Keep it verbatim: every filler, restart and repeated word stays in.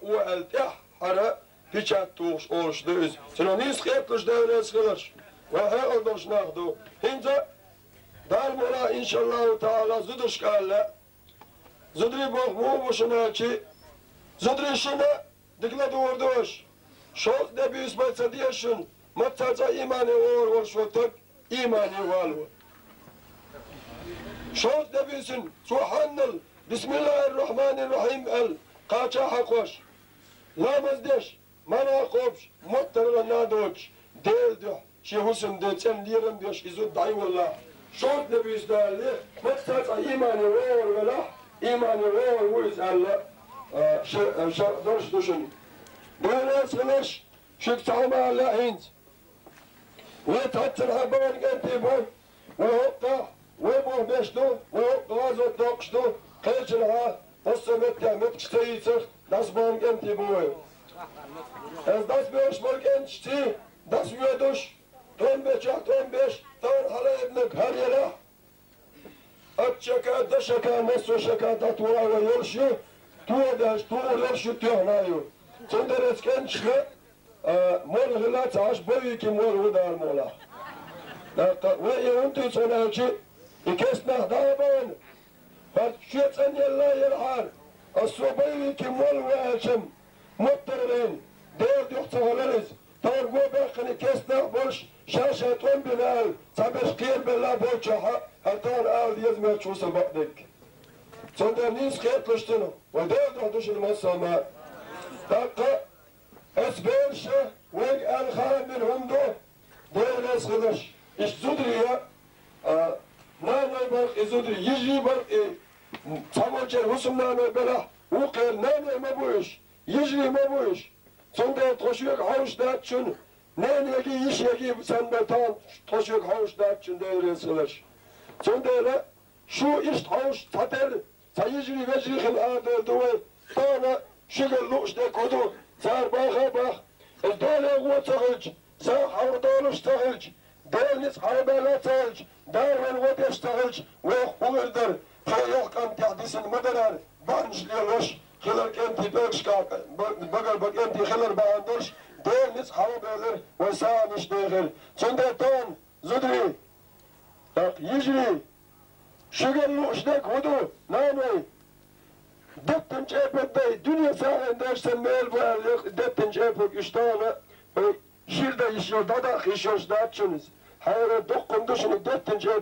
о аьлла тӀеххьара печать тухуш олуш ду иза. Цунах нийса къетталуш Дела реза хиларш. Вай хьекъал долуш нах ду. ХӀинца Дала мукъ лахь, иншаллаху таала, зударшка аьлла. Зударий боху муха бу шуна аьлчи, зударий шуна дика ладугӀур ду аша. Шовзткъа де буьйса бен ца деза шуна, мацца цкъа имане вогӀур волуш волу стаг имане валаво. Шовзткъа де буьйсина цо хьаннал «Бисмиллахир-рахманир-рахим» аьлла, кхача а хьакхош, ламаз деш, марха кхобуш, моттаргӀанна а доцуш, Делан дуьхьа шен хӀусамда цӀена лерам беш иза зуда дӀайоллахь. Шовзткъа де буьйса далале, мацца цкъа имане вогӀур велахь, имане вогӀур ву иза аьлла, а, ша-, а, шарӀ долуш ду шуна. Дела реза хиларш, шуьга цхьа хӀума аьлла хӀинца. Вай цхьаццанхьа бахана кӀентий бу, вай хӀоккхахь, вай боху беш ду, вай хӀоккхахь гӀазот доккхуш ду, кхечанхьа, массо а меттехь меттигаш ца йийцарх, дӀасабахана кӀентий бу вай. Аса дӀасабоьхуш болу кӀенташций, дӀасавоьдуш, тӀом бечохь тӀом беш, тахана хьалаайбинарг хӀара елахь, ат шака, дан шака, массо а шака дӀатоха а вай йолуш ю, тоха а даьлча, тухур йолуш ю, тоьхна а ю. Цундела оцу кӀенташна, а, молла хила ца Ӏаш, боевикийн молла ву Дала мукъ лахь. ТӀаккха вай и хӀунда дуьйцу хьуна аьлчи, и кестнах дӀа а бахана, хӀара шен цӀанъелла а елахьара, ас цо боевикийн молла ву аьлча-м, моттаргӀина, Делан дуьхьа ца хилар иза. Тахана го баьккхина кестнах а болуш, ша-ша тӀом бина аьлла, цхьаберш кхерабелла а болчохь, хӀара тахана ала деза моьттуш ву сан бакъдерг. Цундела нийса къетталуш цунах, вай Делан дуьхьа ду шуна массо а ма. ТӀаккха аса бераша вайга аьлла хаам бина хӀума ду, Дела реза хиларш, иштта зударий, а, наной бара и зударий, йижарий бара и, цхьаволчеран хӀусамнаной белахь, вукхеран наной ма бу уьш, йижарий ма бу уьш. Цундела тхо шуьга хьовсуш дац шуна, ненеги, йишиги санна бен тахана тхо шуьга хьовсуш дац шуна, Дела реза хиларш. Цундела шу иштта хьовсуш цхьатерра, цхьа йижарий-вежарий хила арадевлла ду вай, тахана шуьгара лууш дерг хӀун ду, цара баха а баха, иза доле гӀо ца хилча, сагӀа хьалха долуш ца хилча, Делан ницкъ хьалабаьлла ца хилча, Дала вайна гӀо деш ца хилча, вайх хӀун хир дара, пхеа-ялх кӀант тӀехь дисина ма дарара, бахьанаш лелош, хилар кӀентий пӀелгашкахь, ба-, багара бан кӀентий хилар бахьана долуш, Делан ницкъ хьалабаьллара, вайн сагӀанаш дехира. Цундела тахана, зударий, тӀаккха йижарий, шуьгара лууш дерг хӀун ду, наной? Деттина чӀепург дай, дуьне сагӀина деш санна мел бу аьлла, деттина чӀепург иштта тахана, вай шира дан йиш йолу, дӀадаккха йиш йолуш дац шуна иза. Хьайра дуккха ма ду шуна деттина чӀепург.